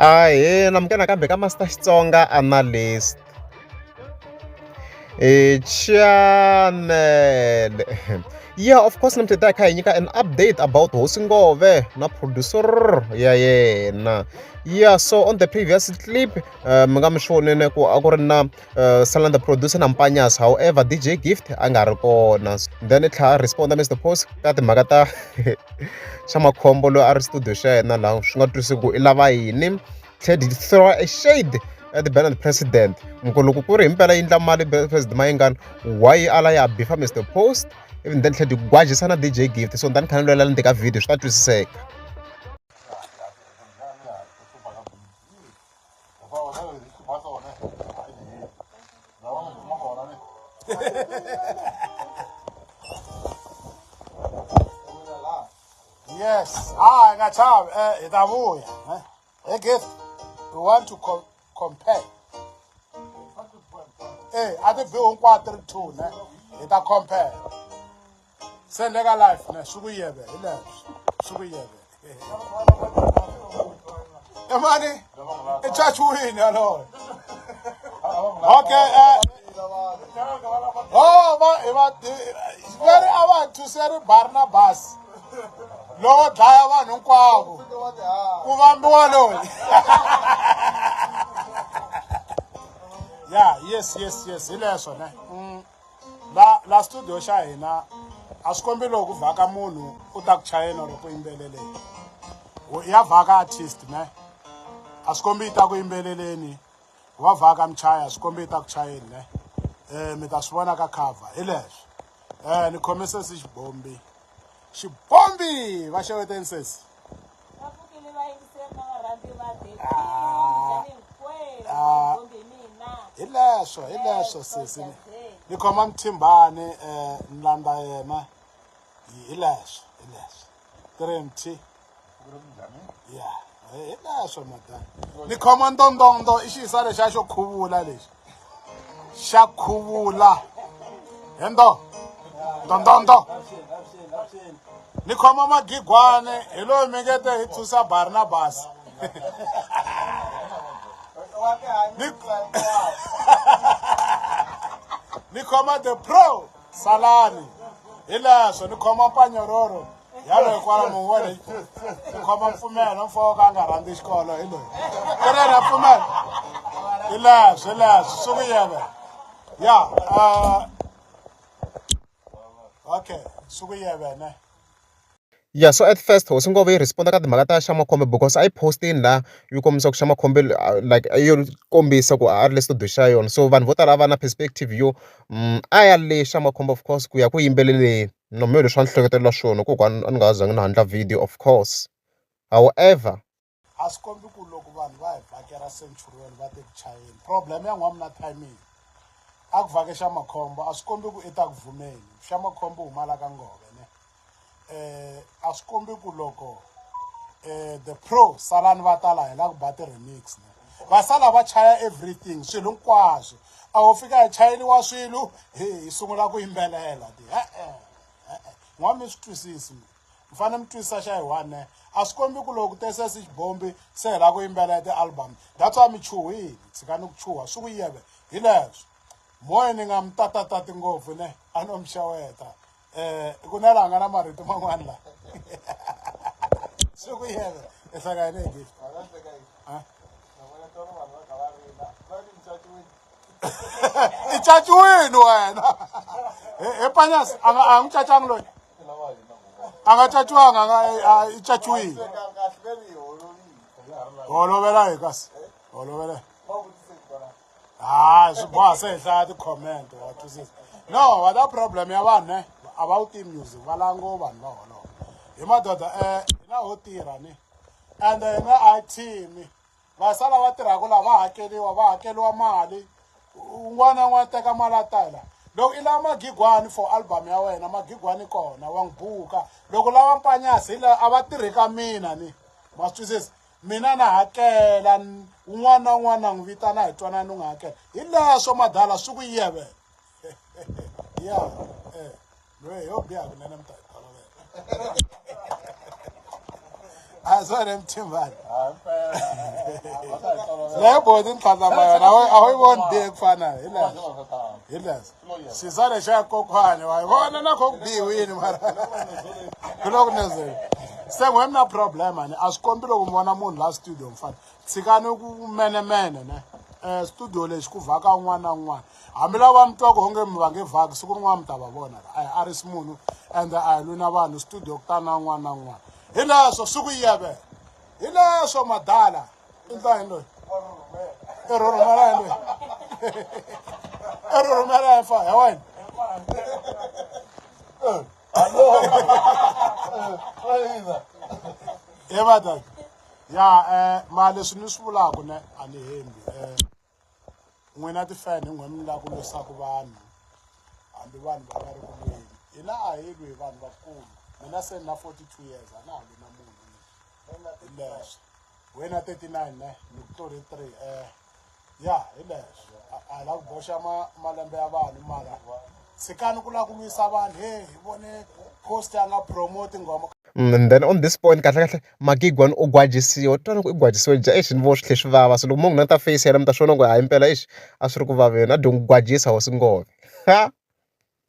Ahee namukela nakambe ka Master Xitsonga Analyst channel. Yeah, of course namuntlha hi ta hi kha hi nyika an update about Hosi Ngove na producer ya yena. Yeah, so on the previous clip mi nga mi swi vonile ku a ku ri na Salon the producer na Mpanyas however DJ Gift a nga ri kona then i tlhela a respond Mr Post ka timhaka ta xa makhombo loyi a ri studio xa yena laha swi nga twisisi ku i lava yini tlhela yi throw a shade at the band president mko loko ku ri himpela yi endla mali president Mayengani why ala ya bifa Mr Post even then tlhela yi gwajisa na DJ Gift so ni kha ni lwela ndzeni ka video swi ta twisiseka. Yes. Ah, hi nga chavi. Eh, hi ta vuya. Eh? Hey, gift. We want to co compare. Eh, a ti biwi hinkwato ti ri two, ne? Hi ta compare. Se le ka life, ne? Swi ku yeve, hi leswi. Swi ku yeve. Emani? I chachuwini yaloye. Okay, eh. Oh, va hi va va ri a va thuseri Barnabas lowo dlaya vanhu hinkwavo ku vambiwa loyi ya yes yes yes hi leswo ne mm. La la studio xa hina a swi kombi loko ku vhaka munhu u ta ku chayeni or ku yimbeleleni ya vhaka artist ne a swi kombi yi ta ku yimbeleleni wa vhaka muchayi a swi kombi yi ta ku chayeni ne um mi ta swi vona ka cover hi leswo um ni khome sesi xibombi xibombi va xeweteni sesi Ah. Hi leswo hi leswo sesi ni khoma mthimbani um ni landza yena hi leswo hi leswo three ya hi leswo madana ni khoma ndondondo i xiyisa lexiya xo khuvula lexi xa khuvula he ndo ndondondo ni khoma magigwane hi loyi mi nge te hi thusa barnabas ni, ni khoma the pro salani hi leswo ni khoma mpanyororo ya loyi kwala mun'wana ni khoma mpfumelo mfo ka a nga rhandzi xikolo hi loyi tirena pfumelo hi leswo hi leswo swi ku yeve ya okay swi ku yeve ne Yeah, so at first hosi Ngove yi respond ka timhaka ta Xamakhombe because a yi post-ini laha yi kombisa ku Xamakhombe like yo kombisa ku a ri le studio xa yona so vanhu vo tala a va na perspective yo a ya le Xamakhombe of course ku ya ku yimbeleleni no mehe leswi a ni hleketelela swona ku a ni nga zangi ni handla video of course however. A swi kombi ku loko vanhu va hi vhakela Centurion va te ku chayeni problem ya n'wamuna timing a ku vhake xa makhombo a swi kombi ku i ta ku vumeni xa makhombo huma la ka ngove ne eh a swi kombi ku loko eh the pro salani va tala hi la ku ba ti-remix ne va sala va chaya everything swilo hinkwaswo a ho fika hi chayeliwa swilo hi sungula ku yimbelela ti e-e e-e n'wa mi swi twisisi mi mi fanele mi twisisa xa hi one ne a swi kombi ku loko ku te se si xibombi se hi lava ku yimbelela ti-album that's why mi chuhile tshikani ku chuha swi ku yeve hi leswo moya ni nga mi tatatati ngopfu ne a no mi xeweta um ku na laha nga na marito man'wana la swi ku yeve i hleka yini hi gift i caciwini wena he panyasi a nga a n'wi cacangi loyi a nga caciwanga a nga i caciwini holovela hi kasi holovela hayi swi boha se hi hlaya ti-comment wa twisisa no wa ta problem ya vanhu ne a va wu tivi music va lava ngo vanhu va holova hi madoda um hina ho tirha ni ende hina a hi team va sala va tirhaka laha va hakeriwa va hakeriwa mali un'wana na un'wana teka mali a ta la loko i lava magigwani for album ya wena magigwani kona wa n'wi buka loko lava mpanyasi hi la a va tirhi ka mina ni ma swi twisisa mina na hakela un'wana na un'wana na n'wi vitana hi twanana ni n'wi hakela hi leswo madala swi ku yeve ya eh loyi yo biha kunene mi ta hi tolovela a swa ne mthimbani. Leyo boti ni tlhandlama yona a wu yi voni bihe ku fana hi leswo hi leswo xisa lexiya kokwani wa yi vona na kho ku bihiwini mara ku le ku nezeni se n'we mi na problem ani a swi kombi loko mi vona munhu la studio mfana tshikani ku menemene ne um studio lexi ku vhaka un'wana na un'wana hambi lava mi twaka onge mi va nge vhaki siku rin'wana mi ta va vona a hi arisi munhu ende a hi lwi na vanhu studio ku ta na un'wana na un'wana hi leswo swi ku yeve hi leswo madala i ndla yini loyi i rhurhumela yini loyi i rhurhumela yini fa ya wena he madala ya um ma leswi ni swi vulaka ne a ni hembi um n'wina ti-fan hi n'we mi la ku lwisaka vanhu hambi vanhu va nga ri ku lweni hina a hi lwi hi vanhu vakulu mina se ni na 42 years a na ha lwi na munhu hi leswo wena 39 ne ni ku tluri 3 ya hi leswo a hi la ku boxa malembe ya vanhu mara tshikani ku lava ku lwisa vanhu he hi vone post ya nga promote nghoma. And then on this point kahle kahle Magigwani u gwajisiwa twa loko i gwajisiwe njhe exi ni vo swi tlhe swi vava so loko mo n'wi languta face ya yena mi ta swi vona ku hayi impela exi a swi ri ku vaveni a dyo n'wi gwajisa hosi ngove ha.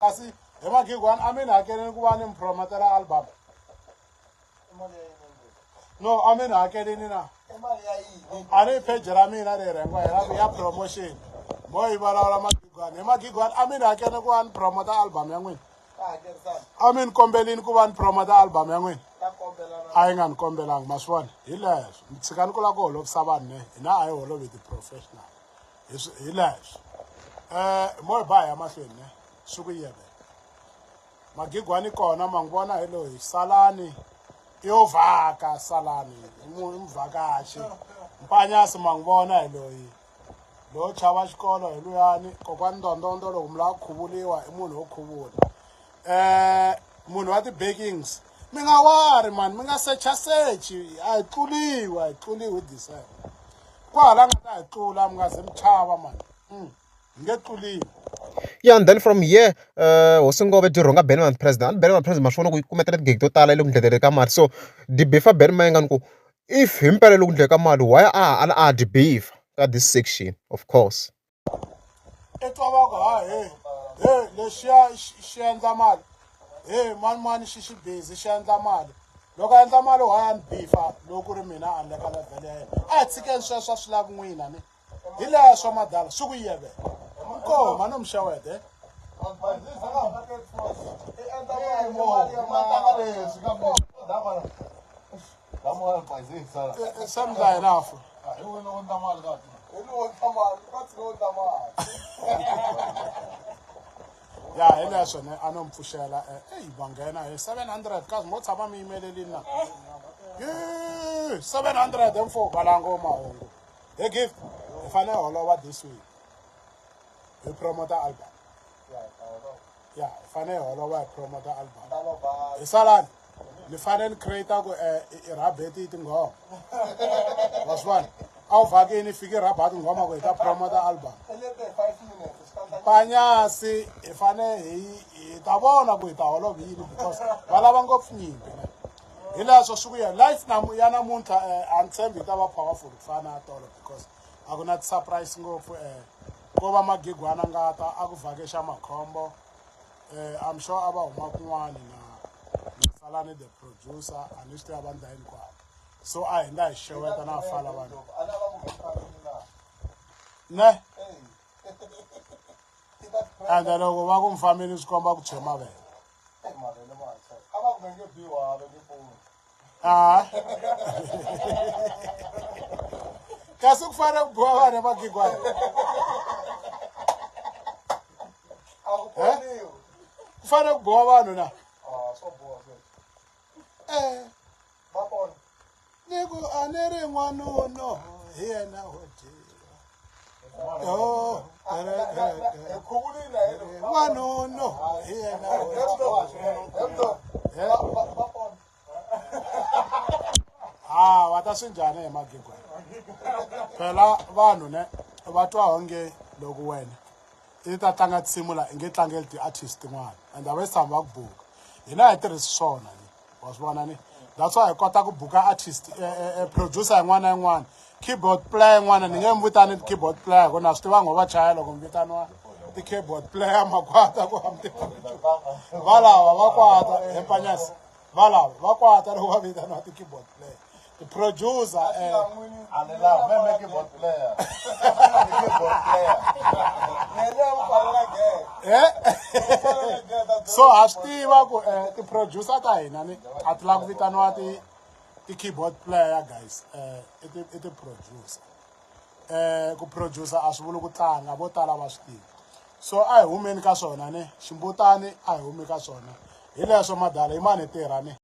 Kasi he Magigwani a mi ni hakeleli ku va ni mi promotela album no a mi ni hakelini na a ni page ra mina leri hinkwayo ya promotion mo yi vulavula Magigwani he Magigwani a mi ni hakelini ku va ni promota album ya n'wina a mi ni kombelini ku va ni promota album ya n'wina a yi nga ni kombelanga ma swi vona hi leswo mi tshikani ku lava ku holovisa vanhu ne hina a hi holovi ti-professional hi leswo um mo hi ba hi ya mahlweni ne swi ku yeve Magigwani kona ma n'wi vona hi loyi salani yo vhaka salani i muvhakachi mpanyasi ma n'wi vona hi loyi lowo chava xikolo hi luyani kokwani ndondondo loko mi lava ku khuvuliwa i munhu wo khuvula um munhu wa ti-bakings mi nga wari mani mi nga sechasechi a hi tluliwi a hi tluliwi hi December kwahala nga ta hi tlula mi nga ze mi chava mani hi nge tluliwi. Yeah, and then from here hosi Ngove dyi rhunga Benny Mayengani president. Benny Mayengani president ma swi vona ku yi kumetela tigigi to tala yi le ku ndleleni ka mali so dyi bifa Benny Mayengani ku if himpela yi le ku ndleni ka mali why a ha ala a dyi bifa ka this section of course. I twa va ku ha he he lexiya xi endla mali he mani mani xi xi busy xi endla mali loko a endla mali why a ni bifa loko ku ri mina a ni le ka level ya yena a hi tshikeni sweswo a swi lavi n'wina ni hi leswo madala swi ku yeve nkoma no mixawete se mi enough. Ya hi leswo ne a no mi pfuxela eyi va nghena hi 700 kasi mo tshama mi yimelelini na 700 mfo valango mahungu he gift hi fanele hi holova this week hi promota album ya hi fanele hi holova hi promota album hi salani ni fanele ni create ku i rhabeti tinghoma wa swi vona a wu vhakini fiki rhaba tinghoma ku hi ta promota album panyasi hi fanele hi ta vona ku hi ta holova yini because va lava ngopfu nyimpi hi leswo swi ku ya life ya namuntlha a ni tshembi yi ta va powerful ku fana na tolo because a ku na ti-surprise ngopfu ko va magigwana nga ta a ku vhakexa makhombo I'm sure a va huma kun'wani na Salani the producer a ni swi tiva vandla hinkwavo so a hi nga hi xeweta na fala vanhu ne ende loko va ku mfambini swi komba ku tshwe mavele a kasi ku fanele ku biwa vanhu emagigwana ku fanele ku biwa vanhu na ni ku a ni ri n'wanuno hi yena wo dyiwa yo n'wanuno hi yena wo dyiwa ha va ta swi njhani hi magigwana phela vanhu ne va twa onge loko wena i ta tlanga tinsimu la i nge tlangeli ti-artist tin'wana and a va se tshama va ku buka hina hi tirhisi swona ni wa swi vona ni that's why hi kota ku buka artist producer yin'wana na yin'wana Keyboard player n'wana ni nge mi vitani keyboard player ku na swi tiva ngo va chaya loko mi vitaniwa ti-keyboard player makwata ku mi va lava va kwata hempanyasi va lava va kwata loko va vitaniwa ti-keyboard player ti-producer eh. Eh? So ha swi tiva ku eh, ti-producer ta hina ni a ti lava ku vitaniwa ti ti-keyboard player guys i ti i ti-producer. Ku producer a swi vuli ku tlanga vo tala va swi tivi so a hi humeni ka swona ne ximbutani a hi humi ka swona hi leswo madala yimani hi tirha ne.